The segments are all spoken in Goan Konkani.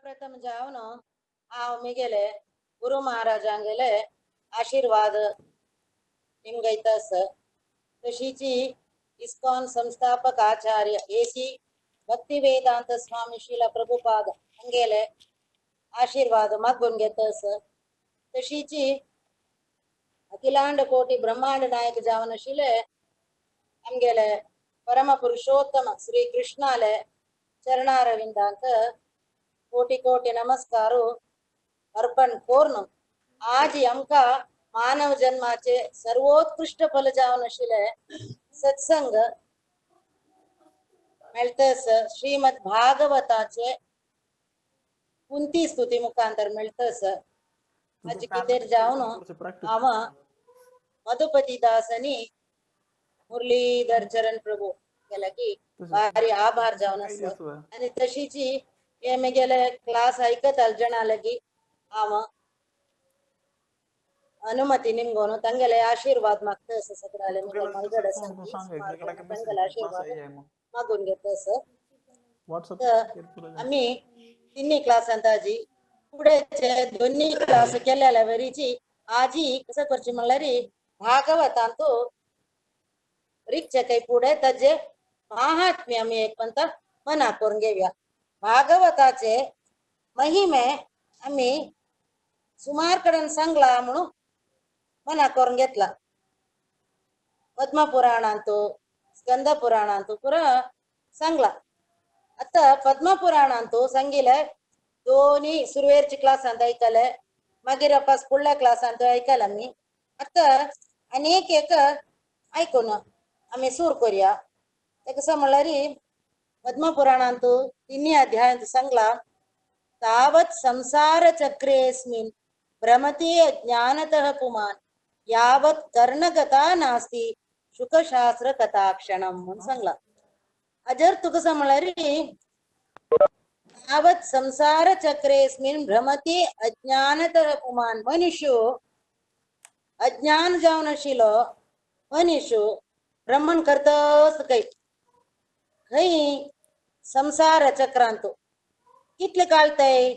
प्रथम जावन हांव मिगेले गुरु महाराजांगेले आशीर्वाद निमगयतास. तशीची इस्कॉन संस्थापक आचार्य एसी भक्तिवेदांत स्वामी शीला प्रभुपाद हांगेले आशीर्वाद मागून घेतस. तशीची अखिलांड कोटी ब्रह्मांड नायक जावन आशिल्ले आमगेले परम पुरुषोत्तम श्री कृष्णाले चरणारविंदांक कोटी कोटी नमस्कारो अर्पण कोर्न आज आमकां मानव जन्माचे सर्वोत्कृष्ट फल जावन आशिल्ले सत्संग मेळटस. श्रीमद भागवताचे कुंती स्तुती मुखांतर मेळटस. आज कितें जावन हांव मधुपती दास आनी मुरलीधर चरण प्रभू केला की भारी आभार जावन आसा. आनी तशीची हे म्हगेले क्लास आयकताल जणां लागीं हांव अनुमती निमगोन तांगेले आशीर्वाद मागता आसा. सगळ्याले म्हगेले मलगड आसा तांगेले आशीर्वाद मागून घेता आसा. आमी तिन्ही क्लासांत आजी फुडेचे दोन्ही क्लास केलेल्या वरीची आजी कसं करची म्हणल्यार भागवतांतू रिक्षा काही पुढे ताजे महात्म्य आमी एक पंत मना करून घेऊया. भागवताचे महिमे आमी सुमार कडेन सांगला म्हणून मना करून घेतला. पद्मपुराणांतू स्कंद पुराणांतू पुरा सांगला. आता पद्मपुराणांतू सांगिले दोन्ही सुरवेरची क्लासांत ऐकले, मागीर अपास फुडल्या क्लासांत ऐकले आमी. आता आनी एक एक आयकून आमी सूर करूया. ते कसं म्हणल्यार पद्मपुराणांतू तिन्ही अध्यायांत सांगला, तावत् संसार चक्रेस्मिन् भ्रमति अज्ञानतः पुमान् यावत् कर्णगता नास्ति शुकशास्त्र कथाक्षणं म्हणून सांगला. अजर तुका कसं म्हणल्यार तावत् संसार चक्रेस्मिन् भ्रमति अज्ञानतः पुमान्, मनुष्य अज्ञान जावन आशिल्लो मनुष्य भ्रमण करतच खंय खंय संसार चक्रांत कितले काळ ते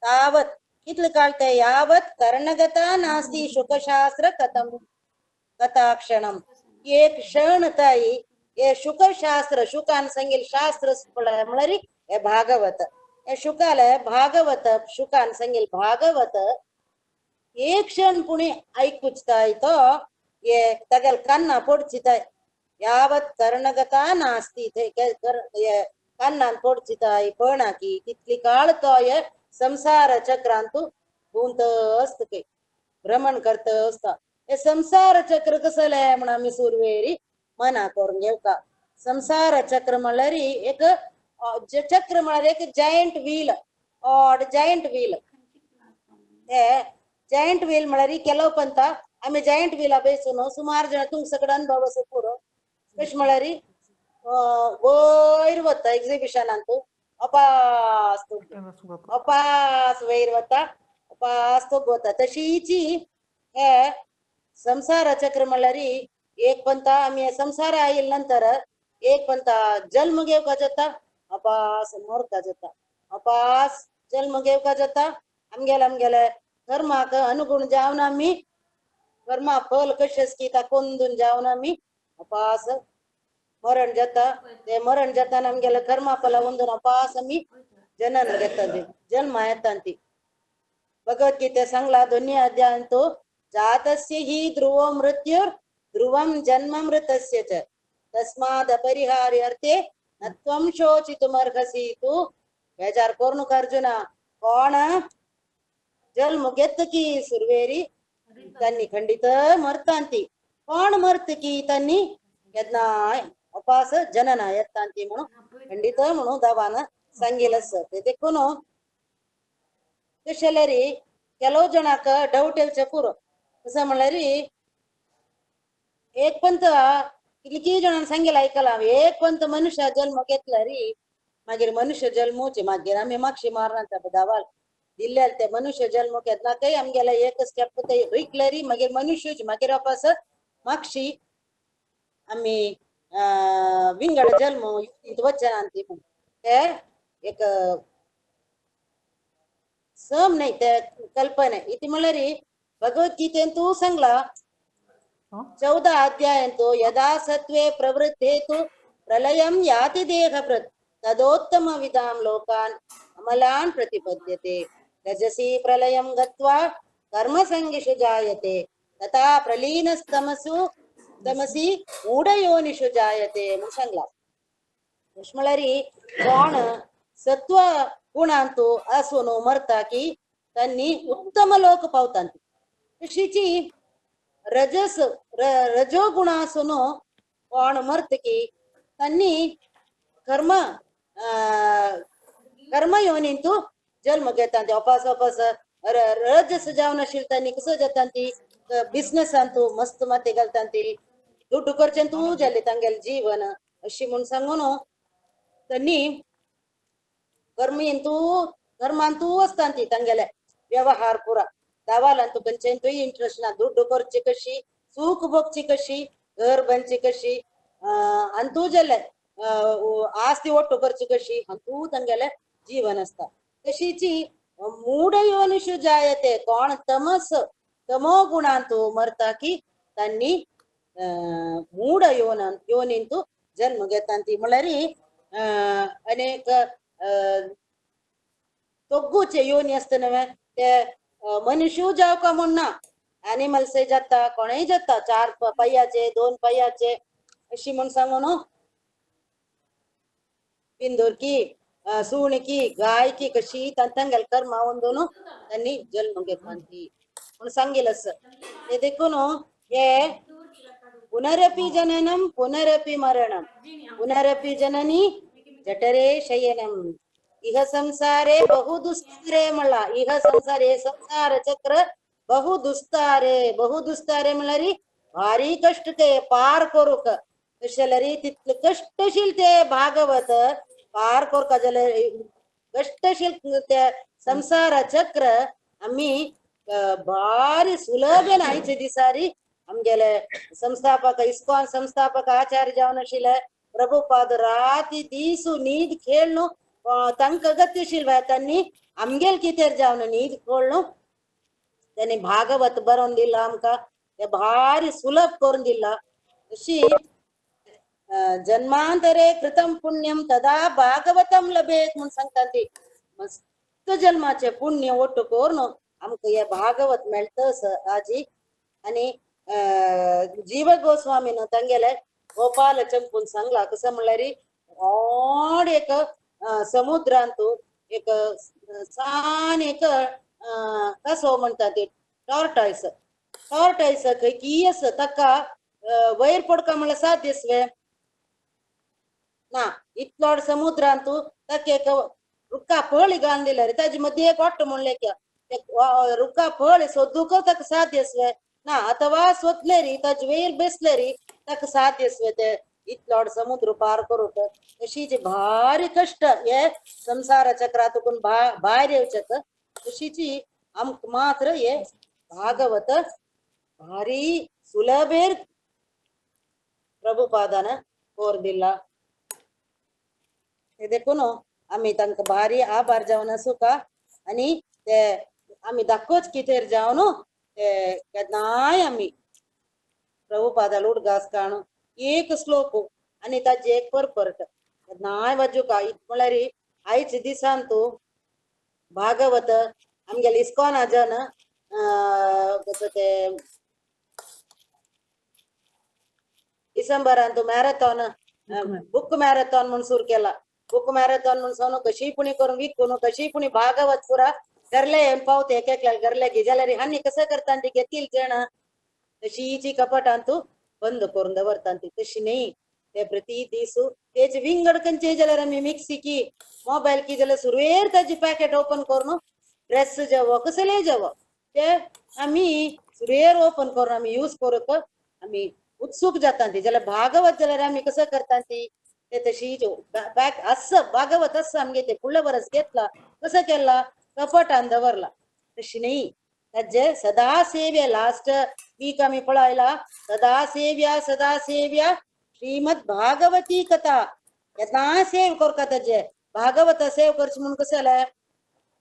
तावत कितले काळ ते यावत कर्णगता नास्ति शुकशास्त्र कथम कथाक्षणम. एक क्षण ताई हे शुकशास्त्र शुकान सांगेल शास्त्र म्हळ्यार हे भागवत, हे शुकाले भागवत शुकान सांगेल भागवत एक क्षण पुणी ऐकूचताय तो हे तागेल कान्ना पडचिताय. यावत कर्णगता नास्ति कान्नान पडचिताय पणाकी तितली काळ तो हे संसार चक्रांतू घुंवत आसता खंय भ्रमण करत आसता. हे संसार चक्र कसलें म्हण आमी सुरवेरी मना करून घेवका. संसार चक्र म्हणल्यार एक चक्र म्हळ्यार एक giant wheel odd giant wheel. ते जायंट व्हील म्हळ्यार ಕೆಲವು पंತ आमी जायंट व्हीला बेसून सुमार जण तुमचे कडेन अनुभव आसा पुरो. कशें म्हळ्यार वयर वता एक्झिबिशनांत अपास अपास वयर वता अपास तोग वता. तशीची हे संसार चक्र म्हणल्यार एक पंत आमी संसार आयल नंतर एक पंत जल्म घेवका जाता अपास मरता जाता अपास जल्म घेवका जाता. आमगेले आमगेले कर्माक अनुगुण जावन आमी कर्मा फल कशें की ता कोंदून जावन आमी अपास मरण जाता. ते मरण जाताना आमगेले कर्मा फला उंदून अपास आमी जनन घेता जन्मा येता. ती भगवद्गीते सांगला दोन्ही अध्यायांत जातस्य हि ध्रुवो मृत्युर ध्रुवं जन्म मृतस्य च तस्माद् अपरिहार्य अर्थे न त्वं शोचितुमर्हसि. तू बेजार करू नका अर्जुना. कोण जन्म घेत की सुरवेरी त्यांनी खंडित मरतांती, कोण मरत की त्यांनी केन्नाय अपास जनना येतांती म्हणून खंडित म्हणून देवान सांगितलं आसा. ते देखून तशें जाल्यार ಕೆಲವು जणांक डावट येवचें पुरो. कसं म्हणल्यार एक पंत कितली जणांनी सांगितलं ऐकला एक पंत मनुष्य जन्म घेतला री मागीर मनुष्य जल्मूचे मागीर आमी मागशी मारना धावाल दिल्ले ते मनुष्य जन्म घेतना काही आमगेले एक स्टेप ते रिकले री मागीर मनुष्यच मागीर वापस मागशी आमी विंगड जल्म वचनांती ते एक सम न्हय ते कल्पने इति म्हणल्यार भगवद्गीतेंतू सांगला 14 अध्यायंतु यदा सत्वे प्रवृद्धे तु प्रलयं याति देहभृत् तदोत्तम विदां लोकान् अमलान् प्रतिपद्यते रजसी प्रलयं गत्वा कर्मसङ्गिषु जायते तथा प्रलीनस्तमसु तमसी मूढयोनिषु जायते म्हूण सांगला. अशें म्हळ्यार कोण सत्व गुणांतु आसून मरता की तांणी उत्तम लोक पावतात. तशीची रजस रजो गुण आसून कोण मरता की तांणी कर्म कर्म योनींतु जन्म घेतात. अपास अपास रजस जावन आशिल्ले तांणी कसो जाता ती बिझनेसांतू मस्त माती घालता ती दुड्डू करचेंतू जाले तांगेलें जीवन अशी म्हूण सांगून तांणी कर्मींतू कर्मांतू आसता ती तांगेले व्यवहार पुरा दावालांतू खंयचेंतूय इंट्रस्ट ना. दुड्डू करची कशी, सूख भोगची कशी, घर बांदची कशी, अंतू जाले आस्ती ಒಟ್ಟು करची कशी अंतू तांगेले जीवन आसता. तशीची मूढयोनिषु जायते कोण तमस तमो गुणांतु मरता की तांणी मूढ योनींतु जन्म घेता ती. म्हळ्यार अनेक तोग्गूचे योनी आसता न्हय ते मनुष्य जावका म्हूण ना, एनिमल्सय जाता, कोणूय जाता, 4 पांयाचे 2 पांयाचे अशी म्हूण सांगून पिंदुरकी सुणकी गायकी कशी तांगेले कर्मा ಒಂದೂನು तांणी जन्म घेता ती म्हूण सांगिल्लें आसा. ते देखून हे पुनरपि जननम पुनरपि मरणम पुनरपि जननी जठरे शयनम इह संसारे बहु दुस्तारे म्हणला. इह संसारे संसार चक्र बहु दुस्तारे बहु दुस्तारे म्हणल्यार भारी कश्ट ते पार करूंक तशें जाल्यार तितले कश्टशील ते भागवत पार करका जाल्यार कश्टशील ते संसार चक्र आमी भारी सुलभेन आयचे दिसारी आमगेले संस्थापक इस्कॉन संस्थापक आचार्य जावन आशिल्ले प्रभुपाद राती दीसू न्हीद खेळ न्हू तांकां अगत्यशील तांणी आमगेल कितें जावन न्हीद खेळ न्हू तांणी भागवत बरोवन दिला आमकां, ते भारी सुलभ करून दिला. अशी जन्मांतरे कृतम पुण्यम तदा भागवतम लभेत म्हूण सांगता ती. मस्त जन्माचे पुण्य ಒಟ್ಟು करून आमकां हे भागवत मेळटस आजी. आनी जीव गोस्वामीन तांगेले गोपाल चंपून सांगला कसं म्हणल्यार व्हड एक समुद्रांतू एक सान एक कसो म्हणटा ते टॉर्टायस टॉर्टायस खंय की आसा ताका वयर पडका म्हणल्यार साध्य वे ना. इतलो समुद्रांतू ताका एक रुखा फळी घालून दिल्यार ताजे मदीं एक वाटो म्हणलें की रुखा फळी सोदूंक ताका साध्य वे ना, अथवा सोदलेरी ताजे वयर बेसलेरी ताका साध्य वे ते इतलो समुद्र पार करूंक. तशीच भारी कश्ट हे संसार चक्रातून भायर येवचें तशीची आमकां मात्र हे भागवत भारी सुलभेर प्रभुपादान कोर दिला. ते देखून आमी तांकां भारी आभार जावन आसूं आनी ते आमी दाखोच कितें जावन ते केन्नाय आमी प्रभुपादाल उडगास काणू एक श्लोक आनी ताजे एक परपरट केन्नाय वाजूका. म्हळ्यार आयच्या दिसान तूं भागवत आमगेले इस्कॉना जन कसं ते डिसेंबरान तूं मॅरेथॉन बुक मॅरेथॉन म्हूण सुरू केला. बुक मॅरेथॉन म्हूण सांगून कशी पुणी करून विकून कशी पुणी भागवत पुरा घरले येवन पावते एक एकल्याक घरले घे जाल्यार हांणी कसं करता ती घेतील जण तशीची कपाटान तूं बंद करून दवरता ती. तशी न्ही ते प्रति दीस तेजे विंगड खंयचे जाल्यार आमी मिक्सी की मोबायल की जाल्यार सुरवेर ताजी पॅकेट ओपन करून ड्रेस जावो कसलेय जावो ते आमी सुरवेर ओपन करून आमी यूज करूंक आमी उत्सूक जाता ती. जाल्यार भागवत जाल्यार आमी कसं करता ती ते तशी बॅग आसा भागवत आसा आमगे ते फुडले बरस घेतला कसं केला कपाटान दवरला. तशी न्ही ताजे सदा सेव्या लास्ट वीक आमी पळयला सदा सेव्या सदा सेव्या श्रीमद भागवती कथा केन्ना सेव करता ताजे भागवत सेव करचे म्हणून कसं जालें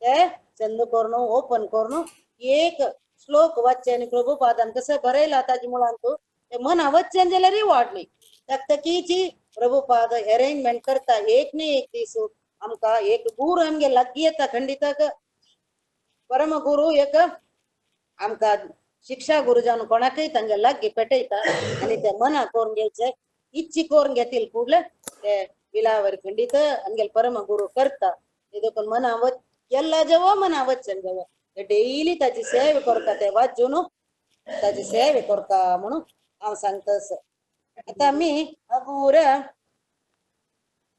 ते चंद करून ओपन करून एक श्लोक वाचचे आनी प्रभुपादान कसं बरयला ताजे मुळान तूं ते मना वच्चें जाल्यार रिवॉर्ड न्ही. तकतकीची प्रभुपाद अरेंजमेंट करता. एक न्ही एक दीस आमकां एक गुरू आमगे लागीं येता खंडिताक परम गुरू एक आमकां शिक्षा गुरू जावन कोणाकय तांगे लागीं पेटयता आनी ते मना करून घेवचे इच्छी करून घेतील कुडले ते विलावर खंडीत आमगेले परम गुरू करता. ते देखून मना वच केल्ला जेवो मना वचन जेवो ते डेली ताची सेवे करता ते वाचून ताची सेवे करता म्हणून हांव सांगता. आतां आमी अगूर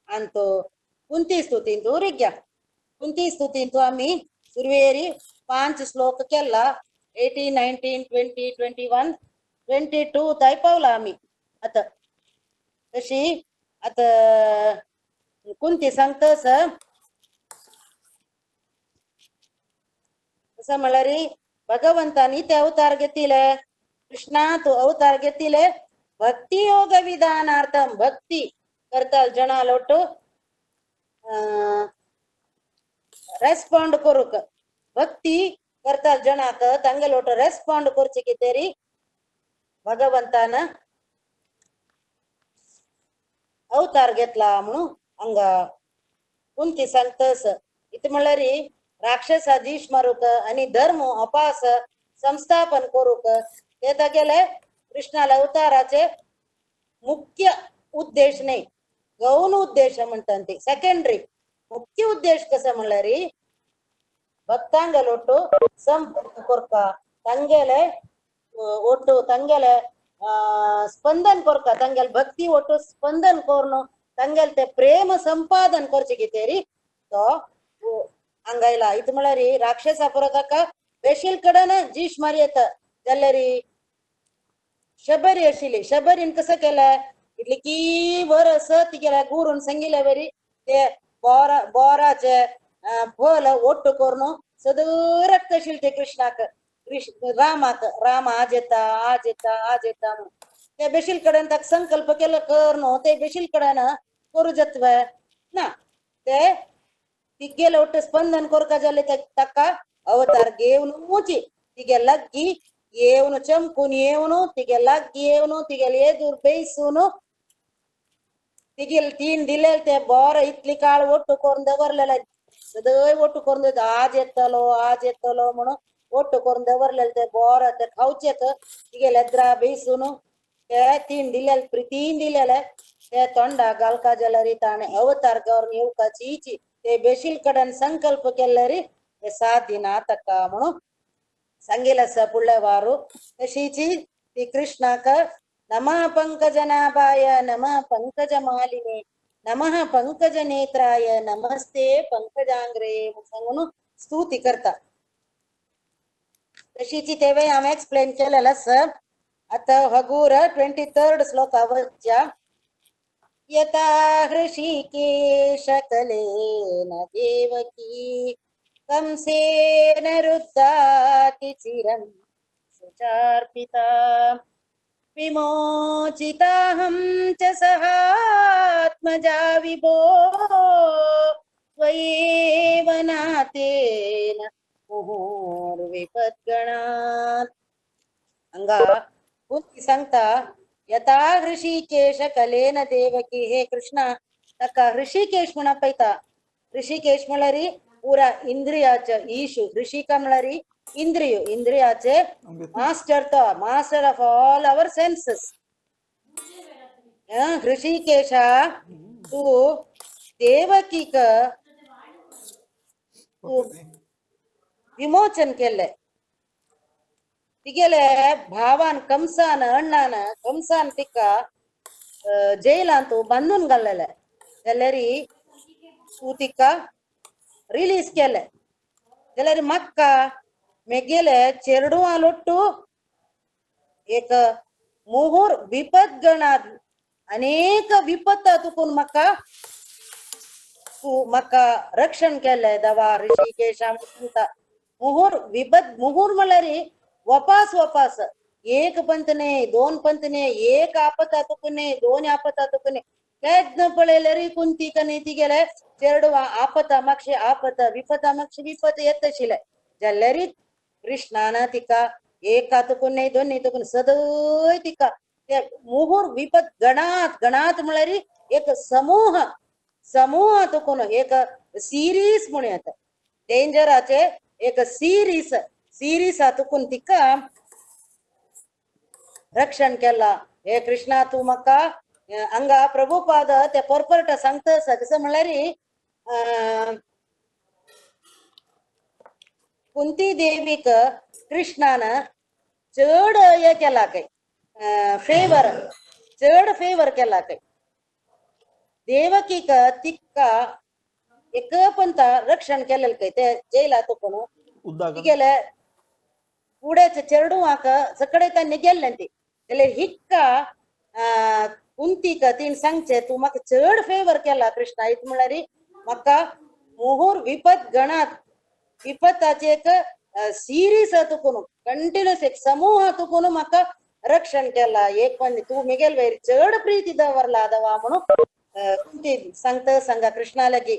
अंतो कुंती स्तुतींतु उरिग्या. कुंती स्तुतींतु आमी सुरवेरी 5 श्लोक केला 18 19 20 21 22 थंय पावला आमी. आतां तशी आतां कुंती सांगता कसं म्हणल्यार भगवंतानी ते अवतार घेतिले कृष्णा तू अवतार घेतिले भक्ती योग विधानार्थम. भक्ती करता जणां लोटू रेस्पॉन्ड करूक भक्ती करता जणाक तांगे लोट रेस्पॉन्ड करचे कितेरी भगवंतान अवतार घेतला म्हणून हांगा कुंती सांगतस. इथे म्हणल्यार राक्षसा जीश मारूक आणि धर्म अपास संस्थापन करूक ते तागेले कृष्णाला अवताराचे मुख्य उद्देश नाही, गौण उद्देश म्हणतात ते सेकंडरी. मुख्य उद्देश कसं म्हणल्यार भक्तांग लोटू संपर्क कोरका ತಂಗೆಲೆ ಒಟ್ಟು ತಂಗೆಲೆ ಸ್ಪಂದನ್ ಕೊರ್ಕ ತಂಗೆಲ್ ಭಕ್ತಿ ಒಟ್ಟು ಸ್ಪಂದನ್ ಕೋರ್ನು ತಂಗೆಲ್ ते प्रेम संपादन करचे कितेरी तो हांगायला. इत म्हळ्यार राक्षसा परत बेशील कडेन जीश मारी येता जाल्यार शबरी आशिल्ली. शबरीन कसं केलें इतली की वरस तिगेल्या गुरून सांगिल्ले वरी ते बोरा बोराचे फल ಒಟ್ಟು करून सदर रक्त ते कृष्णाक कृष्ण रामाक राम आज येता आज येता आज येता म्हणून ते बेशील कडेन ताका संकल्प केलो कर न्हू ते बेशील कडेन करू जातवे ना ते तिगेले ಒಟ್ಟು स्पंदन कोरका जाले ताका अवतार घेवन मुची तिगे लागीं येवन चमकून येवन तिगे लागीं येवन तिगेले एदूर बेसून तिगेले तीन दिलेले ते बोर इतली काळ ಒಟ್ಟು करून दवरलेले सदय ಒಟ್ಟು करून आज येतलो आज येतलो म्हणून ಒಟ್ಟು करून दवरलेले ते बोर ते खावचेक तिगेले एद्रा बेसून ते तीन दिलेले प्रितीन दिलेले ते तोंडा घालका जाल्यार ताणें अवतार करून येवपाची ते बेशील कडेन संकल्प केल्यार ते 7 दिन ताका म्हणून सांगिल्लें आसा फुडल्या वारू. तशीची ती कृष्णाक नमः पंकजनाभाय नमः पंकजमालिने नमः पंकजनेत्राय नमस्ते पंकजांग्रे सांगून स्तुती करता. तशीची तेवे हांवें एक्सप्लेन केलेलें आसा. आतां हगूर 23rd श्लोका वचया. यथा हृषीकेश कलेन देवकी कंसेन रुद्धाति चिरं सुचार्पिता विमोचिताहं च सहात्मजा विभो त्वयैव नातेन मुहुर्विपद्गणात्. हांगा कुंती सांगता यथा हृषीकेश कलेन देवकी. हे कृष्णा ताका हृषीकेश म्हण आपयता. ऋषिकेश म्हळ्यार पुरा इंद्रियाचे ईशु. ऋषिका म्हळ्यार इंद्रिय इंद्रियाचे मास्टर तो master of all our senses. Hrishikesha तू देवकीक तू विमोचन केले तिगेले भावान कंसान अण्णान कंसान तिका जैलांत बांदून घाल्लेले जाल्यार तू तिका रिलीज केले जाल्यार म्हाका मेगेले चेरडुवां लोट्टू एक मुहुर विपद्गणात अनेक विपत्त तुकून म्हाका तू म्हाका रक्षण केले दवा ऋषिकेशा म्हणटा. मुहुर विपद मुहुर म्हळ्यार वपास वपास एक पंत न्ही दोन पंत न्ही एक आपत तुकून न्ही दोन आपत तुकून न्ही केन्ना पळयल्यार कुंतीक न्ही तिगेले चेडवां आपता मातशें आपत विपता मातशें विपत येत आशिल्लें जाल्यार कृष्णान तिका एका तुकून न्ही दोन तुकून सदय तिका ते मुहूर विपत गणात गणात म्हळ्यार एक समूह समूह तुकून एक सिरीज म्हणूं येता डेंजराचे एक सिरीज सिरीज तुकून तिका रक्षण केला. हे कृष्णा तूं म्हाका हांगा प्रभुपाद ते परपरट सांगता आसा कसं म्हळ्यार कुंती देवीक कृष्णान चड हे केला काय फेवर चड फेवर केला काय देवकीक तिका एक पंत रक्षण केलेलं काय ते जैला तुकून तिगेले फुडें चेडवांक सगळे तांणी गेल्लें ती जाल्यार हिक्का कुंतीक तिणें सांगचें तूं म्हाका चड फेवर केला कृष्णा इत म्हळ्यार म्हाका मुहूर विपत गणात विपताचे एक सिरीज तुकून कंटिन्युअस एक समूह तुकून म्हाका रक्षण केला एक पण तूं मिगेल वयर चड प्रीती दवरला दवा म्हणून कुंती सांगता सांगा कृष्णा लागी.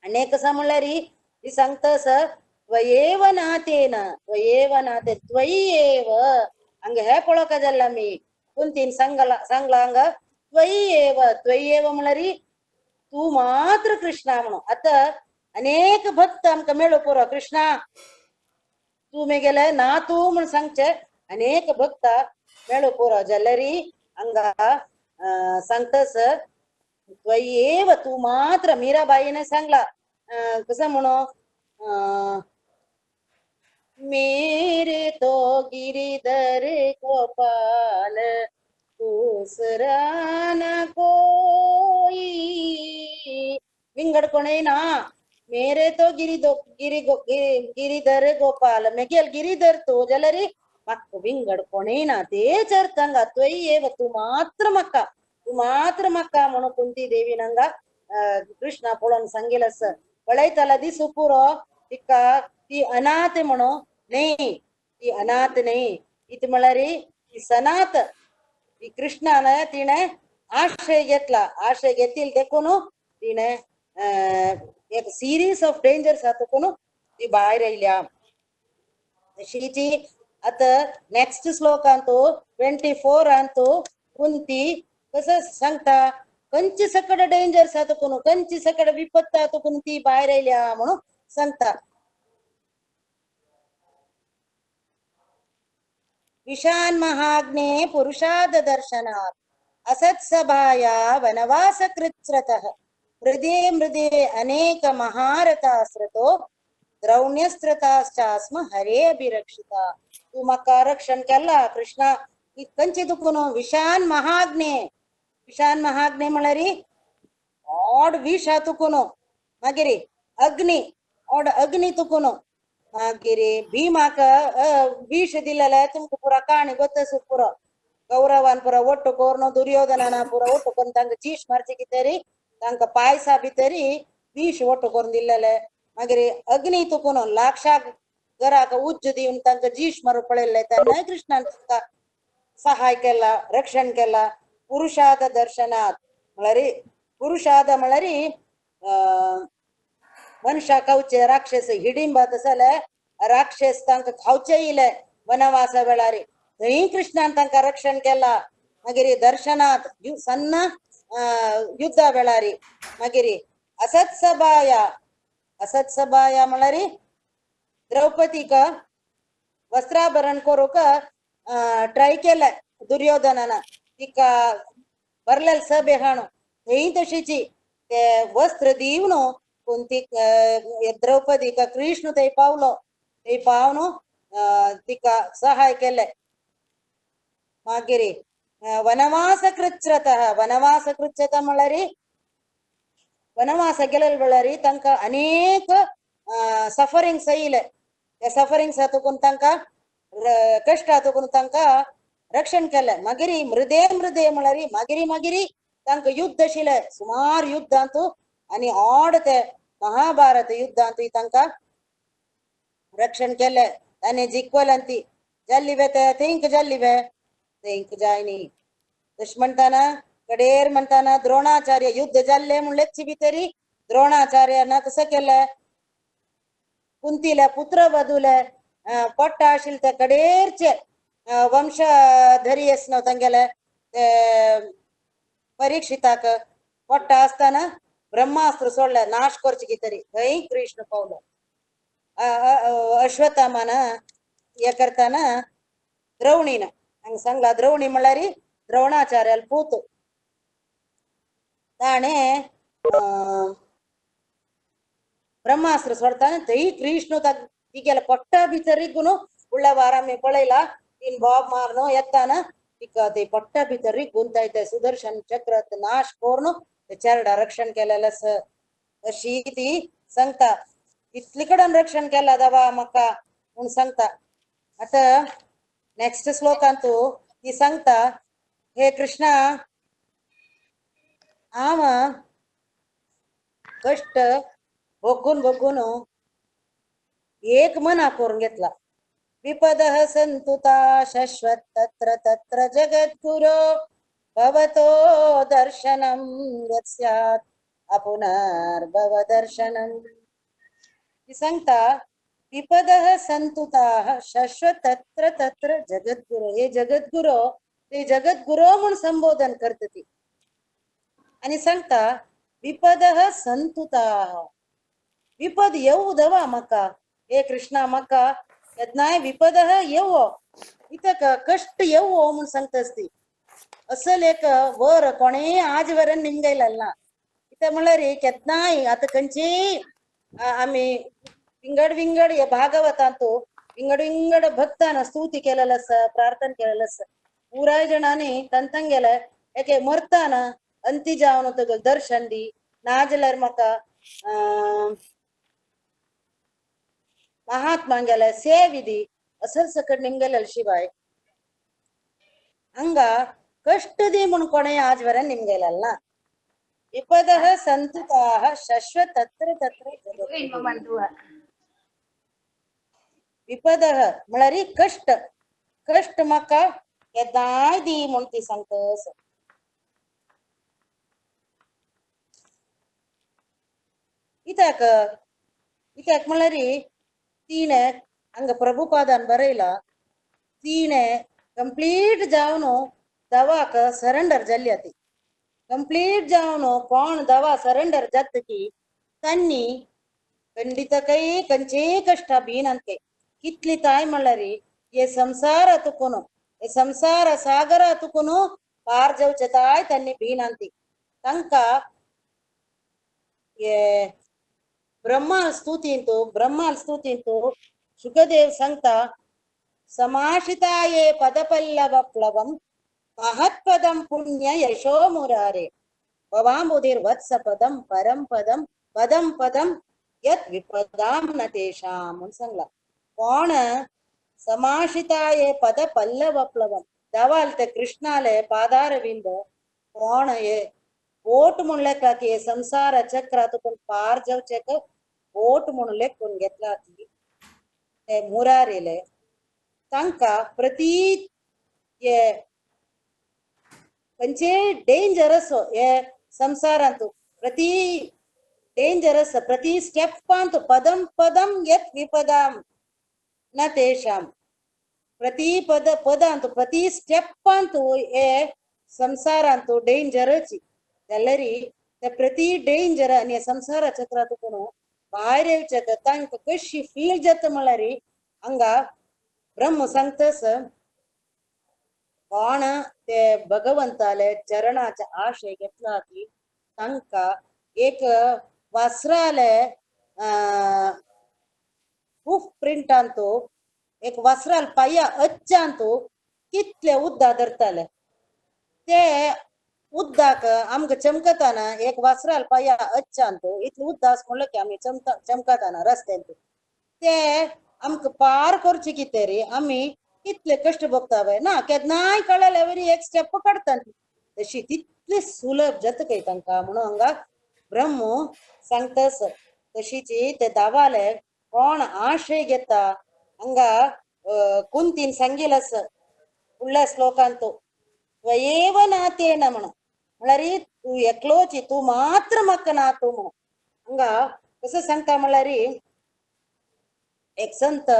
आनी कसा म्हणल्यार ही सांगता आसा त्वयेव नातेन त्वयेव नाते त्वयि एव हांगा हे पळोवका जाल्ला मी कुंतीन सांगला सांगला हांगा त्वयि एव त्वयि एव म्हणल्यार तूं मात्र कृष्णा म्हणून. आतां अनेक भक्त आमकां मेळो पुरो कृष्णा तूं मेगेले ना तूं म्हण सांगचे अनेक भक्त मेळो पुरो जाल्यार हांगा सांगतास त्वयेव तूं मात्र मीराबाईने सांगला कसं म्हणू मेरे तो गिरिधर गोपाल दूसरा न कोई विंगड कोणय ना मेरे तो गिरिधर गोपाल मेगेल गिरिधर तूं जाल्यार म्हाका विंगड कोणय ना तेच अर्थ हांगा त्वयि एव तूं मात्र म्हाका तूं मात्र म्हाका म्हणून कुंती देवीन हांगा कृष्णा पळोवन सांगिल्लें आसा. पळयताला दिसू पुरो तिका ती अनाथ म्हणून न्ही ती अनाथ न्ही ती म्हळ्यार ती सनाथ ती कृष्णान तिणें आश्रय घेतला आश्रय घेतील देखून तिणें एक सिरीज ऑफ डेंजर्स देखून ती भायर आयल्या. तशीची आतां नेक्स्ट श्लोकांतू 24 अंतू कुंती कसं सांगता खंयचे सकड डेंजर्स तुकून खंयचे सकड विपत्त तुकून ती भायर आयल्या म्हणून सांगता. विशान महाग्ने पुरुषाद दर्शनात् असत्सभाया वनवास कृच्छ्रतः मृदे मृदे अनेक महारथास्रतो द्रौण्यस्त्रताश्चास्म हरे अभिरक्षिता. तूं म्हाका रक्षण केला कृष्णा खंयचे तुकून विशान महाग्ने विशान महाग्ने म्हळ्यार ऑड विश तुकून मागीर अग्नी ऑड अग्नी तुकून मागीर भीमाक विष दिलेले तुमकां पुरा काणी गोत्त पुरो कौरवान पुरा ಒಟ್ಟು ಕೋರ್ನು दुर्योधनान पुरा ಒಟ್ಟು कोरून तांकां चीश मारचे कितें तांकां पायसा भितरी विष ಒಟ್ಟು कोरून दिल्लेले. मागीर अग्नी तुकून लाक्षाक घराक उज्ज दिवन तांकां जीश मारूंक पळयल्ले तेन्नाय कृष्णान तांकां सहाय केला रक्षण केला. पुरुषाद दर्शनात म्हळ्यार पुरुषाद म्हळ्यार मनशां खावचे राक्षस हिडिंबा तसले राक्षस तांकां खावचे येयले वनवासा वेळार थंय कृष्णान तांकां रक्षण केला. मागीर दर्शनात सन्न युद्धा वेळार मागीर असत्सभाया असत्सभाया म्हळ्यार द्रौपदीक वस्त्राभरण करूंक ट्राय केलें दुर्योधनान तिका भरलेले सभे हाणू थंय तशीची ते वस्त्र दिवन कुंतीक द्रौपदीक कृष्ण थंय पावलो थंय पावन तिका सहाय केलें. मागीर वनवास कृच्छ्रतः वनवास कृच्छ्रता म्हळ्यार वनवास गेलेले वेळार तांकां अनेक सफरिंग्स येयले त्या सफरिंग्स तुकून तांकां कश्ट तुकून तांकां रक्षण केलें. मागीर मृदे मृदे म्हळ्यार मागीर मागीर तांकां युद्ध आशिल्लें सुमार युद्धांतू आनी ऑड ते महाभारत युद्धांतूय तांकां रक्षण केलें. ताणें जिखवलें ती जाल्ली बे ते थंयक जाल्ली बे थंयक जाय न्ही. तशें म्हणटाना कडेर म्हणताना द्रोणाचार्य युद्ध जाल्ले म्हणलेच भितरी द्रोणाचार्यान कसं केलं कुंतीला पुत्र वधूले पोट्ट आशिल्ले ते कडेरचे वंशधरी आसनो तांगेले ते परीक्षिताक पोट्ट आसतना ब्रह्मास्त्र सोडले नाश करचे कितरी थंय कृष्ण पावलो. अश्वत्थामान हे करताना द्रवणीन हांगा सांगला द्रवणी म्हणल्यार द्रोणाचार्याल पूत ताणें ब्रह्मास्त्र सोडताना थंय कृष्ण तिगेले पोट्टा भितर रिगून फुडल्या वार आमी पळयला तीन बॉब मारून येताना तिका ते पोट्टा भितर रिगून ते सुदर्शन चक्र नाश करून ते चेरडा रक्षण केलेलं आसा. अशी ती सांगता इतली कडेन रक्षण केला दवा म्हाका म्हूण सांगता. आतां नेक्स्ट श्लोकांतू ती सांगता हे कृष्णा हांव कश्ट भोगून भोगून एक मना करून घेतला. विपदः सन्तु ता शश्वत् तत्र तत्र जगद्गुरो भवतो दर्शनं यत् स्यात् अपुनर्भव दर्शनम्. ती सांगता विपदः सन्तु ताः शश्वत् तत्र तत्र जगद्गुरो. हे जगद्गुरो ते जगद्गुरो म्हूण संबोधन करता ती आनी सांगता विपदः सन्तु ताः विपद येवू दवा म्हाका हे कृष्णा म्हाका केन्नाय विपदः येवो इतक कश्ट येवो म्हूण सांगता आसती. असल एक वर कोणेय आज वरेन निमगयलें ना. कित्याक म्हणल्यार केन्नाय आतां खंयचीय आमी विंगड विंगड हे भागवतांतू विंगड विंगड भक्तान स्तुती केलेलं आसा प्रार्थना केलेलं आसा. पुराय जणांनी तांगेले एके मरताना अंती जावन तुगेलें दर्शन दी नाजाल्यार म्हाका महात्मांगेले सेवी दी असल सकट निमगेले शिवाय हांगा कश्ट दी म्हूण कोणें आज वरेन निमगेलें ना. विपदः सन्तु ताः शश्वत् तत्र तत्र जगद्गुरु. विपदः म्हळ्यार कश्ट कश्ट म्हाका केन्नाय दी म्हूण ती सांगता. कित्याक कित्याक म्हणल्यार तिणें हांगा प्रभुपादान बरयला तिणें कंप्लीट जावन दवाक सरेंडर जाल्ली ती कंप्लीट जावन कोण दवा सरेंडर जाता की तांणी खंडितकय खंयचेय कश्टां भिनात कितली ताय म्हणल्यार हे संवसार तुकून हे संवसार सागर तुकून पार जावचे ताय तांणी भिनात. तांकां हे ब्रह्मा स्तुतींतू ब्रह्मा स्तुतींतू शुकदेव सांगता समाशिताये पदपल्लव प्लवं महत्पदं पुण्य यशो मुरारे भवाम्बुधिर्वत्सपदं परं पदं पदं पदं यत् विपदां न तेषां म्हूण सांगला. कोण समाशिताये पद पल्लव प्लवं दवाल ते कृष्णाले पादारविंद कोण हे बोट म्हूण लेखला की संसार चक्र तुकून पार जावचेक बोट म्हूण लेखून घेतला ती ते मुरारीले तांकां प्रती हे खंयचे डेंजरस हे संवसारांत प्रती डेंजरस प्रती स्टेपांत पदं पदं यत् विपदां न तेषां प्रती पद पदांत प्रती स्टेपांत हे संवसारांत डेंजरच जाल्यार ते प्रती डेंजर आनी संवसार चक्रांत तुकून भायर येवचें तांकां कशी फील जाता म्हणल्यार हांगा ब्रह्म सांगतस कोण ते भगवंताले चरणाचे आशय घेतला की तांकां एक वासराले हूफ प्रिंटांतू एक वासराल पाया अच्चांतू कितले उद्दा धरताले ते उद्दाक आमकां चमकताना एक वासराल पाया अच्चांतू इतले उद्दा आस म्हणलें की आमी चमकताना रस्त्यांतू ते आमकां पार करचे कितें रे आमी कितले कश्ट भोगता पळय ना केन्नाय कळ्ळें वरी एक स्टेप काडटा तशी तितली सुलभ जाता काय तांकां म्हणून हांगा ब्रह्म सांगता. तशीच ते दावाले कोण आशय घेता हांगा कुंतीन सांगिल आसा फुडल्या श्लोकांत त्वयेव नातेन म्हणून म्हळ्यार तूं एकलोच, तूं मात्र म्हाका ना तूं म्हणून. हांगा कसो सांगता म्हळ्यार एक संत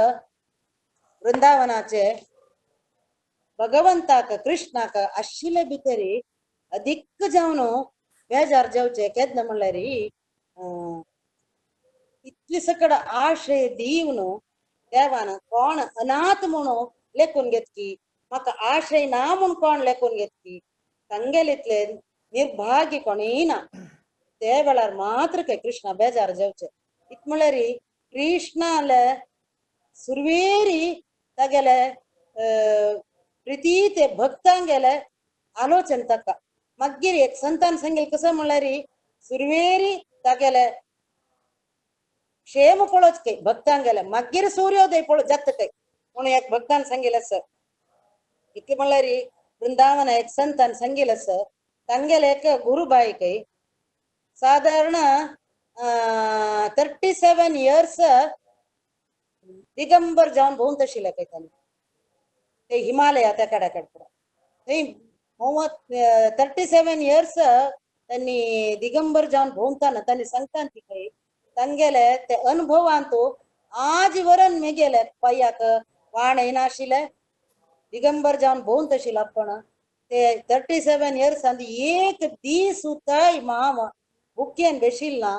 वृंदावनाचे भगवंताक कृष्णाक आशिल्ले भितरी अधिक जावन बेजार जावचे केन्ना म्हणल्यार इतले सकड आश्रय दिवन देवान कोण अनाथ म्हणून लेखून घेतकी, म्हाका आश्रय ना म्हूण कोण लेखून घेतकी, तांगेले इतले निर्भाग्य कोणूय ना. ते वेळार मात्र काय कृष्णा बेजार जावचे. इत म्हणल्यार कृष्णाले सुरवेरी तागेले प्रिती ते भक्तांगेले आलोचन ताका. मागीर एक संतान सांगेल कसो म्हणल्यार सुरवेरी तागेले क्षेम पळोवच काय भक्तांगेले, मागीर सूर्योदय पळो जाता काय म्हणून एक भक्तान सांगेल आसा. इतले म्हणल्यार वृंदावन एक संतान सांगेल आसा तांगेले एक गुरुबाई काय साधारण 37 इयर्स दिगंबर जावन भोंवत आशिल्ले काय तांणी ते हिमालया त्या कड्या कडेन थंय भोंवत 37 इयर्स त्यांनी दिगंबर जावन भोंवताना तांणी सांगता ती खंय तांगेले ते अनुभवांत आज वरण मेगेले पांयाक वाण येनाशिल्ले, दिगंबर जावन भोंवत आशिल्ले आपण ते 37 इयर्स एक दीस सुद्दां मामा बुकेन बेशिल ना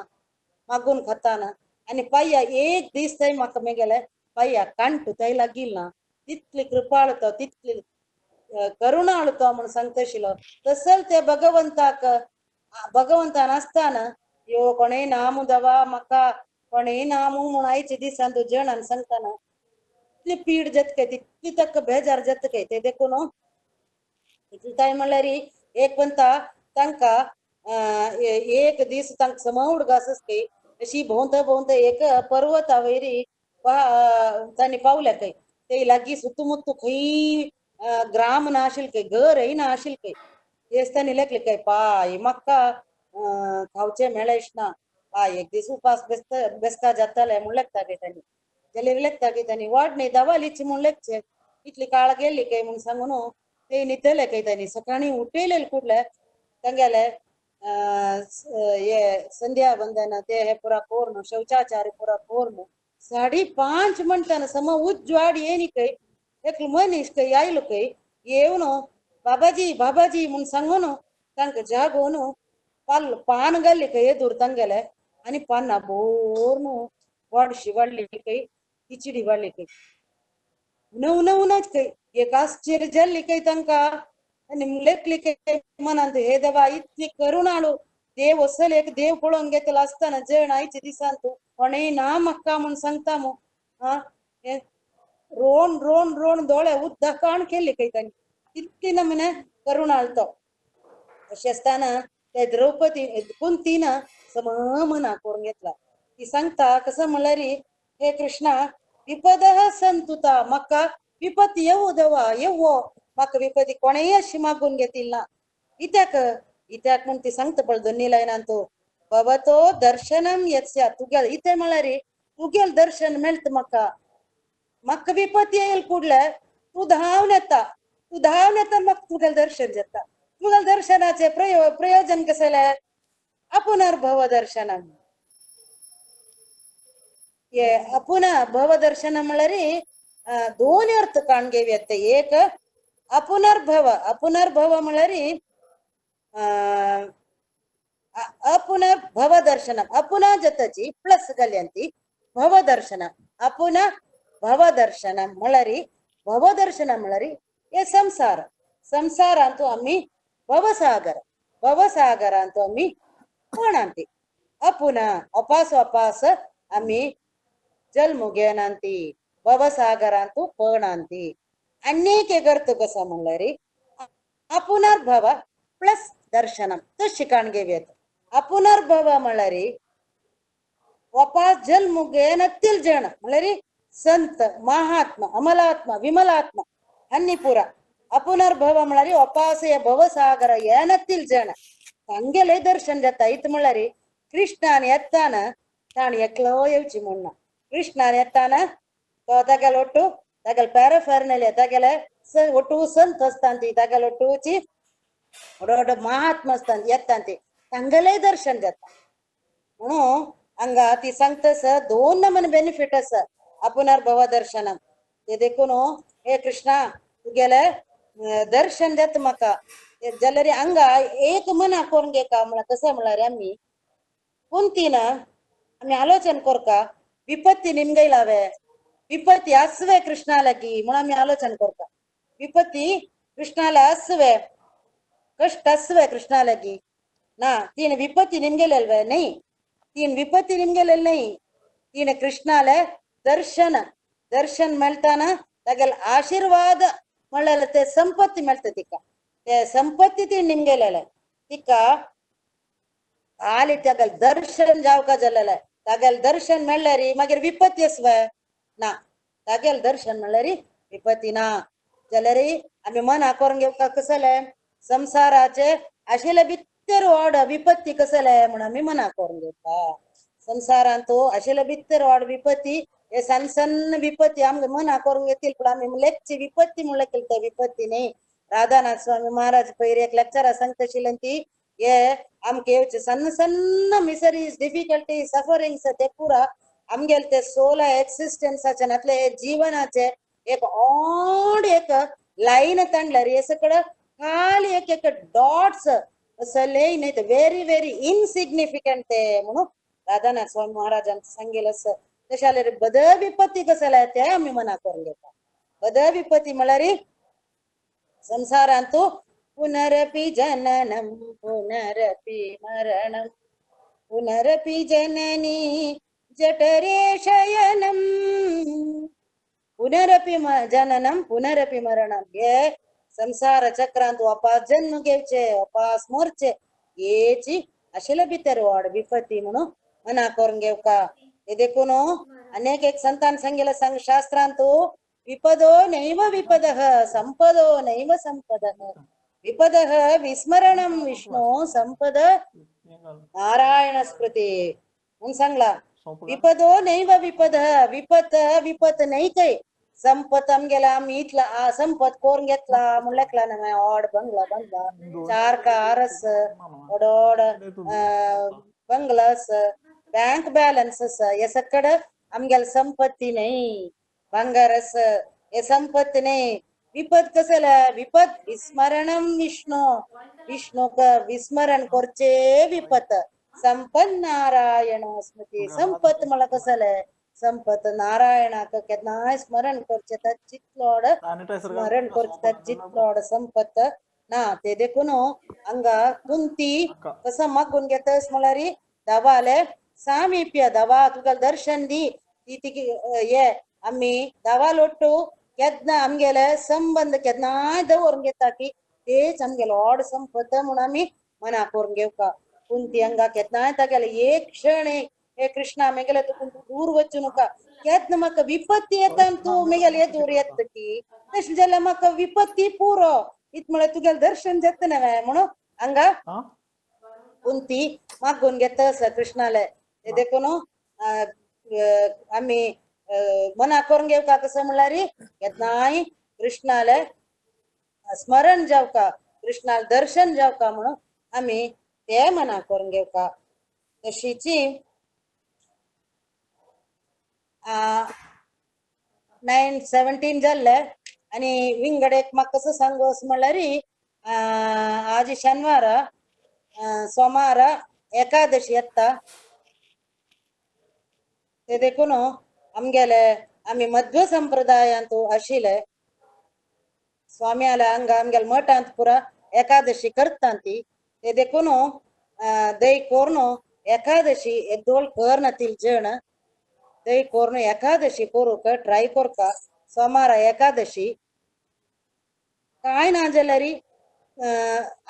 मागून खाताना आनी पांया एक दीस थंय म्हाका मेगेले पांया कांटू थंय लागील ना, तितली कृपाळ तो तितली करुणाळ तो म्हणून सांगता आशिल्लो. तसल ते भगवंताक भगवंतान आसताना यो कोणेय नामू दवा म्हाका कोणेय नामू म्हूण आयचे दिसान तूं जणान सांगताना इतली पीड जाता काय तितली ताका बेजार जाता काय ते देखून इतली काय म्हणल्यार एक पंता तांकां एक दीस तांकां समौड घास काय अशी भोंवता भोंवता एक पर्वता वयरी तांणी पावल्या काय ते लागीं सुत्तुमुत्तु खंय ग्राम ना आशिल्लें काय घरय ना आशिल्लें काय तेच तांणी लेखले काय पाय म्हाका खावचें मेळेच ना, पाय एक दीस उपास बेसता बेसता जाताले म्हूण लेखता काय तांणी, जाल्यार लेखता काय तांणी वाड न्ही दवालीची म्हूण लेखचे इतली काळ गेली काय म्हूण सांगून ते न्हिदले काय तांणी. सकाळीं उठयले कुडले तांगेले हे संध्या बंदन ते हे पुरा कोर्ण शौचाचार पुरा कोर्ण 5:30 म्हणटाना सम उज्वाड येनी काय एक मनीस काय आयलो काय येवन बाबाजी बाबाजी म्हूण सांगून तांकां जागोवन पाल पान घाल्ली काय एदूर तांगेले आनी पानां बोर वाडशी वाडली काय खिचडी वाडली काय उन उनच काय एक आश्चर्य जाल्ली काय तांकां आनी लेखली काय मनांत हे देवा इतली करुणाळू देव असल एक देव पळोवन घेतलो आसतना जण आयच्या दिसांत कोणेय ना म्हाका म्हूण सांगता मू आं रोण रोण रोण दोळे उदकान केली काय तांणी इतली नमने करुणाळ तो. अशें आसतना ते द्रौपदी कुंतीन सम मना करून घेतला. ती सांगता कसं म्हणल्यार हे कृष्णा विपदः संतुता म्हाका विपत येवो देवा येवो म्हाका विपती कोणेय अशी मागून घेतील ना इत्याक इत्याक म्हूण ती सांगता पळय दोन्ही लायनान तो भवतो दर्शनम यत्स्या तुगेल इतें म्हणल्यार तुगेल दर्शन मेळटा म्हाका, म्हाका विपत येयल कुडले तूं धांवन येता, तूं धांवन येता म्हाका तुगेल दर्शन जाता, तुगेल दर्शनाचें प्रयोजन कसलें अपुनर्भव दर्शनम. हे अपुनर्भव दर्शन म्हणल्यार दोन अर्थ काण घेवया. एक अपुनर्भव, अपुनर्भव म्हणल्यार अपुनर्भव दर्शनम अपुना जतची प्लस घालयांती भव दर्शन अपुना भव दर्शनम म्हणल्यार भव दर्शन म्हणल्यार हे संसार, संसारांतु आमी भवसागर, भवसागरांतु आमी कोणांती अपुना अपास अपास आमी जल्म घेनांती भवसागरांतु पणांती. आनीक एक अर्थ कसा म्हणल्यार अपुनर्भव प्लस दर्शनम तशी काण घेवयात. अपुनर्भव म्हणल्यार वापास जल्म घेनातील जण म्हणल्यार संत महात्मा अमलात्मा विमलात्मा हन्नी पुरा. अपुनर्भव म्हणल्यार वापास हे भवसागर येनातील जण तांगेले दर्शन जाता. इत म्हणल्यार कृष्णान येताना ताण एकलो येवची म्हूण ना, कृष्णान येताना तो तागेलो ಒಟ್ಟು तागेले प्याराफेर्नेलिया तागेले ಒಟ್ಟು संत आसता ती तागेले ಒಟ್ಟುची व्हड व्हड महात्मा येता ते तांगेलेय दर्शन जाता. म्हणून हांगा ती सांगता सर दोन नमन बेनिफीट आसा अपुनर्भव दर्शनम. ते देखून हे कृष्णा तुगेले दर्शन जाता म्हाका जाल्यार हांगा एक मना करून घेता म्हळ्यार कशें म्हळ्यार आमी कुंतीन आमी आलोचन करका विपत्ती निमगयलावे विपत्ती आसवे कृष्णा लागी म्हणून आमी आलोचन करता. विपत्ती कृष्णाला आसवे कष्ट आसवे कृष्णा लागी ना तीन विपत्ती निमगेलेल्वे नाही तीन विपत्ती निमगेलेल नाही तीन कृष्णाले दर्शन दर्शन मेळटाना तागेले आशीर्वाद म्हणल्यार ते संपत्ती मेळटा तिका ते संपत्ती ती निमगेलेले तिका आली तागेले दर्शन जावका जालेले तागेले दर्शन मेळ्ळ्यार मागीर विपत्ती आसवे ना तागेले दर्शन म्हणल्यार विपत्ती ना. जाल्यार आमी मना करून घेवका कसले संसाराचे आशिल्ले भितर वाड विपत्ती कसले म्हूण आमी मना करून घेवका. संसारांत आशिल्ले भितर वाड विपत्ती हे सन्न सन्न विपत्ती आमगे मना करून घेतील पूण आमी लेखची विपत्ती म्हणल्यार केली ते विपत्ती न्ही. राधानाथ स्वामी महाराज पयर एक लेक्चरा सांगता आशिल्ले ती हे आमकां येवचे सन्न सन्न मिसरीज डिफिकल्टी सफरिंग्स ते पुरा आमगेले ते सोला एक्सिस्टन्साचे नातले जीवनाचे एक ऑड एक लायन तांडल्यार हे सगळं खाली एक एक डॉट्स असले न्ही ते व्हेरी व्हेरी इनसिग्निफिकंट ते म्हणून राधानाथ स्वामी महाराजान सांगेल असं. तशें जाल्यार बद विपत्ती कसले ते आमी मना करून घेता. बद विपत्ती म्हळ्यार संसारांतु पुनरपि जननम पुनरपि मरणम पुनरपि जननी जठरे शयनम पुनरपि जननम पुनरपि मरणम. हे संसार चक्रांत वापास जन्म घेवचे वापास मरचे हेची आशिल्ले भितर वाड विपत्ती म्हणून मना करून घेवका. ते देखून अनेक एक संतान सांगितलं सांग शास्त्रांत विपदो नैव विपदः संपदो नैव संपदः विपदः विस्मरणं विष्णु संपद नारायण स्मृती म्हणून सांगला. विपदो नैव विपदः विपत विपत नाही काय संपत आमगेला आमी इतला संपत करून घेतला म्हणल्यार ना ऑड बंगला बंगला चार कार आस व्हड व्हड बंगला आस बँक बॅलन्स आसा हे सगळं आमगेले संपत्ती न्ही भांगर आस हे संपत्ती न्ही. विपद कसले विपद विस्मरणम विष्णु विष्णुक विस्मरण करचे विपत संपत नारायण स्मृती. संपत म्हळ्यार कसले संपत नारायणाक केन्नाय स्मरण करचे तर चितलोड स्मरण करचे तर चितलोड संपत ना. ते देखून हांगा कुंती कसं मागून घेतस म्हळ्यार दवाले सामिप्य दवा तुका दर्शन दी ती तिकी ये आमी दवा लोट्टू केन्ना आमगेले संबंद केन्नाय दवरून घेता की तेच आमगेलो ऑड संपत म्हणून आमी मना करून घेवका. कुंती हांगा केन्नाय तागेले एक क्षण हे कृष्णा मेगेले तुका दूर वचू नका केन्ना म्हाका विपत्ती येता तूं मेगेले दूर येता की तशें जाल्यार म्हाका विपत्ती पुरो इत म्हळ्यार तुगेलें दर्शन जाता न्हय म्हणून हांगा कुंती मागून घेता आसा कृष्णाले. ते देखून आमी मना करून घेवका कसं म्हणल्यार केन्नाय कृष्णाले स्मरण जावका कृष्णाले दर्शन जावका म्हणून आमी ते मना करून घेवका. तशीची 9:17 जाल्ले आनी विंगड एक म्हाका कसं सांगू अशें म्हणल्यार आज शनिवार सोमार एकादशी येता ते देखून आमगेले आमी मध्व संप्रदायांत आशिल्ले स्वाम्याले हांगा आमगेले मठांत पुरा एकादशी करता ती. ते देखून दय करून एकादशी एक दोळ करनातील जण दय करून एकादशी करूंक ट्राय करता. सोमारा एकादशी काय ना जाल्यार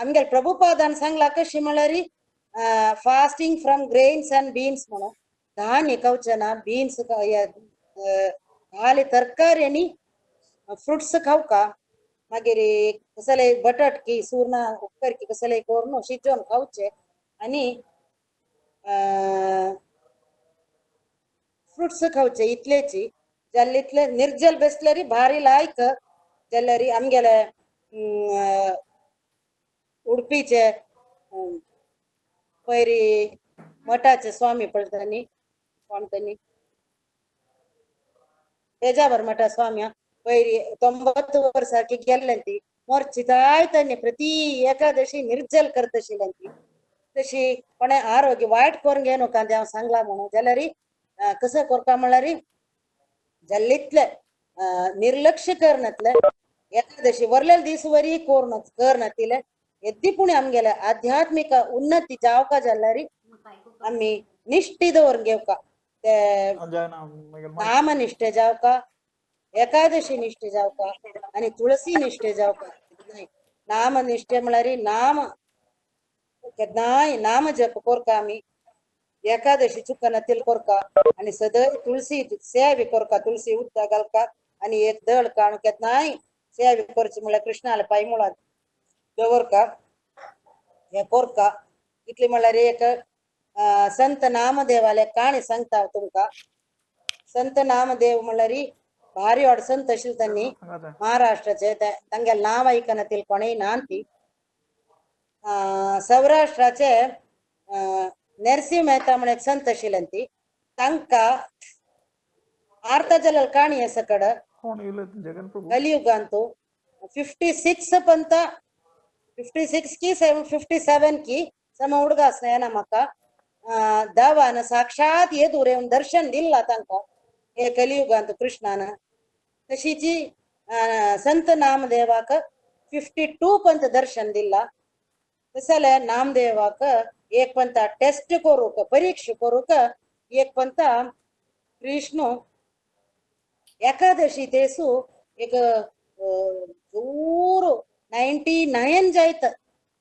आमगेले प्रभुपादान सांगला कशी म्हणल्यार fasting from grains and beans म्हणून धान्य खावचें ना बीन्स खाली तरकारी आनी फ्रुट्स खावका. मागीर कसले बटाटकी सुरणां उपकारकी कसले करून शिजोवन खावचे आनी फ्रुट्स खावचे इतलेची. जाल्यार इतले निर्जल बेसल्यार भारी लायक जाल्यार आमगेले उडपीचे पयरी मठाचे स्वामी पळतानी कोण तांणी पेजावर मठा स्वामी पयरी 90 वर्साकी गेल्ले ती मोर्ची जाय तांणी प्रति एकादशी निर्जल करतशिल्ली ती. तशी कोणे आरोग्य वायट करून घेवं नका हांव सांगला म्हणून जाल्यार कसं करता म्हणल्यार जाल्लीतले निर्लक्ष करनातले एकादशी वरलेले दीस वरी कोर करनातिले ಎದ್ದಿ ಪುಣೆ ಆಮ್ಗೆಲೆ ಆಧ್ಯಾತ್ಮಿಕ ಉನ್ನತಿ जावका जाल्यार आमी निश्ठी दवरून घेवका ते नाम निष्ठे जावका, एकादशी निष्ठे जावका आनी तुळसी निष्ठे जावका. नाम निष्ठे म्हळ्यार नाम केन्नाय नाम जप कोरका आमी, एकादशी चुकनातील कोरका आनी सदैव तुळसी सेवे कोरका, तुळसी उदक घालका आनी एक दळ काडून केन्नाय सेवे करची म्हळ्यार कृष्णाले पांय मुळात दवरका, हे कोरका. इतली म्हळ्यार एक संत नामदेवाले काणी सांगता तुमकां. संत नामदेव म्हळ्यार भारी वाड संत आशिल्ले तांणी महाराष्ट्राचे, तांगेले नांव आयकनातील कोणूय ना ती. सौराष्ट्राचे नरसिंह मेहता म्हण एक संत आशिल्ले ती, तांकां आर्ता जाल्ले काणी आसा कड कलियुगांतू 56 पंत 56 की 57 की सम हुडगास येना म्हाका देवान साक्षात येदूर येवन दर्शन दिल्ला तांकां हे कलियुगांत कृष्णान. तशीची संत नामदेवाक 52 पंत दर्शन दिल्ला. तशें जाल्यार नामदेवाक एक पंत टेस्ट करूंक परीक्षा करूंक एक पंत कृष्ण एकादशी तेसू एक जोर 99 जायत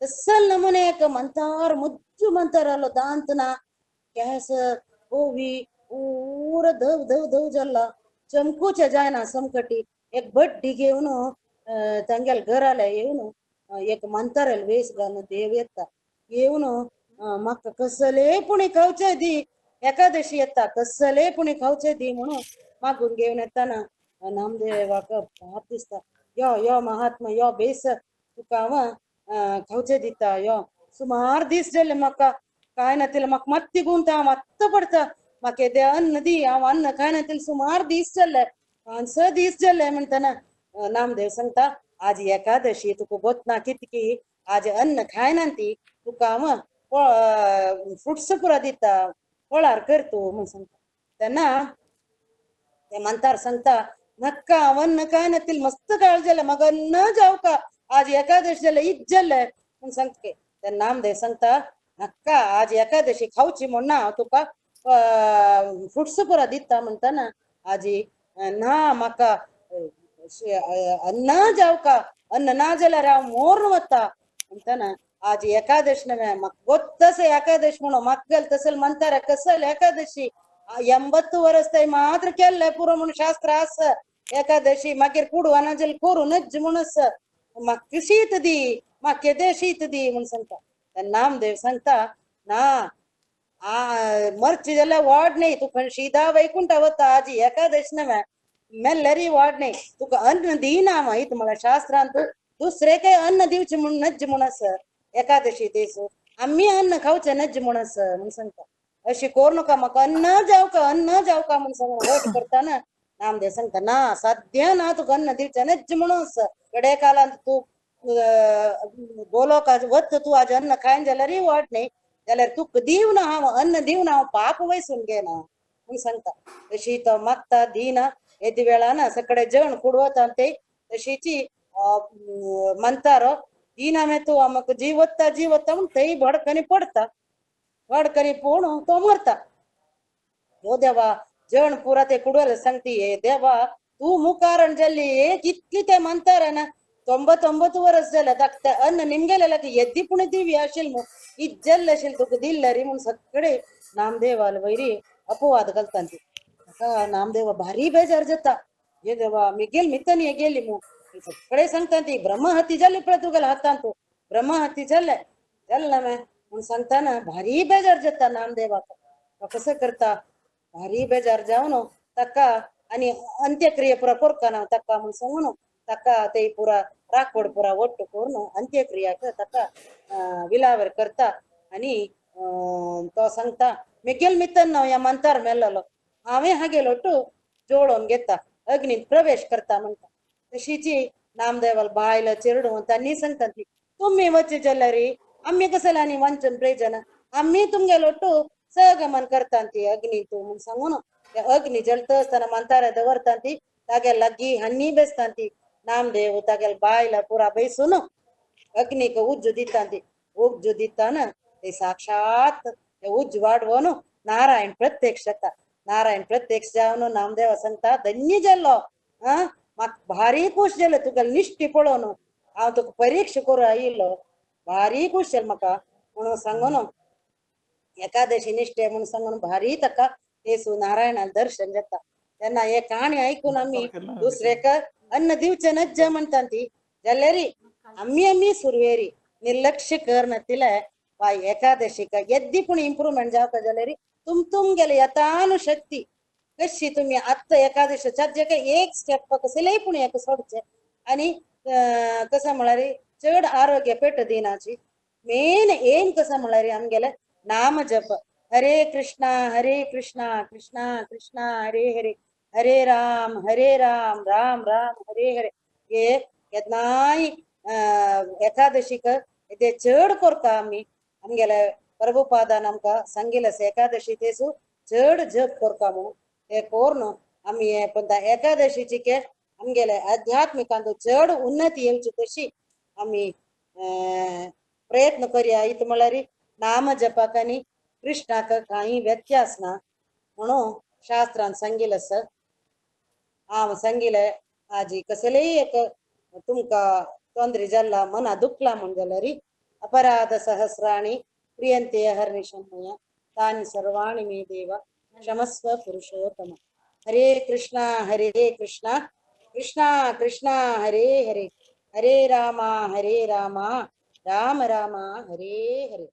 तसल नमुने एक मंतार मुज्जु मंतार आलो दांतना केस ओवी पूरा धव धव धव जाल्ला चमकूचे जायना समकटी एक बड्डी घेवन तांगेले घराले येवन एक मंतारेल वेस घालून देव येता येवन म्हाका कसले पुणी खावचे दी, एकादशी येता कसले पुणी खावचे दी म्हणून मागून घेवन येताना नामदेवाक पाप दिसता, यो यो महात्मा यो बेस तुका हांव खावचे दिता, यो सुमार दीस जाले म्हाका कांय नातिल्लें, म्हाका मात्ती गुंता हांव आत्तां पडता, म्हाका येदें अन्न दी, हांव अन्न खाय नातिल्लें सुमार दीस जाले, 5-6 दीस जाले म्हणटना नामदेव सांगता आज एकादशी तुका गोतना कितकी आज अन्न खायना ती तुका हांव फ्रुट्स पुरा दिता फळार कर तूं म्हूण सांगता. तेन्ना ते मंतार सांगता नक्का हांव अन्न खाय नातिल्लें मस्त काळ जालें म्हाका अन्न जावका आज एकादशी जालें ईद जालें म्हूण सांगता. तेन्ना नामदेव सांगता नक्का आज एकादशी खावची म्हूण ना हांव तुका फ्रुट्स पुरा दिता म्हणटना आजी ना म्हाका अन्न जावका अन्न ना जाल्यार हांव मोर्न वता म्हणटना आज एकादशी नव्हे म्हाका गोत्तस एकादशी म्हणून म्हाका गेल तसल म्हणटार कसल एकादशी 80 वर्स थंय मात्र केल्ले पुरो म्हणून शास्त्र आसा एकादशी मागीर कुडवाना जाल्यार करूं नज म्हूण आसा म्हाका शीत दी म्हाका केदें शीत दी म्हूण सांगता. तेन्ना नामदेव सांगता ना मरची जाल्यार वाड न्ही तुका शिदा वैकुंठ वता आजी एकादशी नव्हे मेल्ल्यारी वाड न्ही तुका अन्न दिना हांव इत म्हळ्यार शास्त्रांत दुसरे काय अन्न दिवचें म्हूण नज्ज म्हूण आसा एकादशी दीस आमी अन्न खावचें नज्ज म्हूण आसा म्हूण सांगता. अशी करूं नाका म्हाका अन्न जावका अन्न जावका म्हूण सांगून वट करतना नामदेव सांगता ना साध्य ना तुका अन्न दिवचें नज्ज म्हूण आसा कडे कालांत तूं गोलोका वत तूं आज अन्न खायन जाल्यारय वाट न्ही जाल्यार तुका दिवन हांव अन्न दिवन हांव पाप वयसून घेना म्हूण सांगता. तशी तो मागता दिना येदी वेळान सगळे जेवण कुडवता ते तशीची म्हणतारो दिना मे तूं म्हाका जीवत्ता जीवत्ता म्हूण थंय भडकनी पडता भडकनी पळोवन तो मरता. हो देवा जेवण पुरा ते कुडवले सांगती हे देवा तूं मुखार जाल्ली हे कितली ते म्हणतार ना 99 वर्स जालें ताका अन्न निमगेलें येद्दी पुणी दिवी आशिल्ली मू इज्जल्ले आशिल्लें तुका दिल्ले री म्हूण सगळे नामदेवाले वयरी अपवाद घालता ती. म्हाका नामदेवा भारी बेजार जाता हे देवा मिगेल मितनी गेली मू सगळे सांगता ती ब्रह्महती जाली पळय तुगेल्या हातांत ब्रह्महती जाले जालें ना म्हूण सांगतना भारी बेजार जाता नामदेवाक. तो कसो करता भारी बेजार जावन ताका आनी अंत्यक्रिया पुरा करता ना ताका म्हूण सांगून ताका ते पुरा राखोड पुरा ಒಟ್ಟು करून अंत्यक्रियाक ताका विलावर करता आनी तो सांगता मेगेल मितन ह्या मंतार मेल्लो हांवें हागेल ಒಟ್ಟು जोडोवन घेता अग्नीत प्रवेश करता म्हणटा. तशीची नामदेवाल बायल चेडूं तांणी सांगता ती तुमी वचे जाल्यार आमी कसले आनी वंचन प्रयोजन आमी तुमगेल ಒಟ್ಟು सहगमन करता ती अग्नी तूं म्हूण सांगून अग्नी जळता आसतना मंतार दवरता ती तागेल लागीं हन्नी बेसता ती नामदेव तागेल बायला पुरा बैसून अग्नीक उज्जू दिता ती उज्जू दिताना ते साक्षात उज्ज वाडवून नारायण प्रत्यक्ष जाता. नारायण प्रत्यक्ष जावन नामदेवा सांगता धन्य जाल्लो आं म्हाका भारी खूश जालें तुगेले निश्टी पळोवन हांव तुका परीक्षा करूं आयिल्लो भारी खूश जालें म्हाका म्हणून सांगून एकादशी निश्ठे म्हणून सांगून भारी ताका येसू नारायणाक दर्शन जाता. तेन्ना हे काणी आयकून आमी दुसरेक अन्न दिवचें नज्ज म्हणटा ती जाल्यार आमी आमी सुरवेरी निर्लक्ष करनातिले वा एकादशीक येद्दी पूण इम्प्रुवमेंट जावपा जाल्यार तुम तुमगेले यथानुशक्ती कशी तुमी आत्तां एकादशीच्या जेका एक स्टेप कसलेय पूण एक सोडचें आनी कसं म्हळ्यार चड आरोग्य पेट दिनाची मेन एम कसं म्हळ्यार आमगेले नाम जप हरे कृष्णा हरे कृष्णा कृष्णा कृष्णा हरे हरे हरे राम राम राम हरे हरे हे केन्नाय एकादशीक ते चड करता आमी आमगेले प्रभुपादान आमकां सांगिल्लें आसा एकादशी तेसू चड जप करता म्हणून ते करून आमी हे पण एकादशीची के आमगेले आध्यात्मिकांत चड उन्नती येवची तशी आमी प्रयत्न करया. इत म्हळ्यार नाम जपाक आनी कृष्णाक कांय व्यत्यास ना म्हणून शास्त्रान सांगिल्लें आसा. हांव सांगिल्लें आजी कसलेय एक तुमकां तोंदरे जाल्ला मना दुखला म्हूण जाल्यार अपराध सहस्राणि क्रियन्ते अहर्निशं मया तानि सर्वाणि मे देव क्षमस्व पुरुषोत्तम. हरे कृष्णा कृष्णा कृष्णा हरे हरे हरे राम राम राम हरे हरे.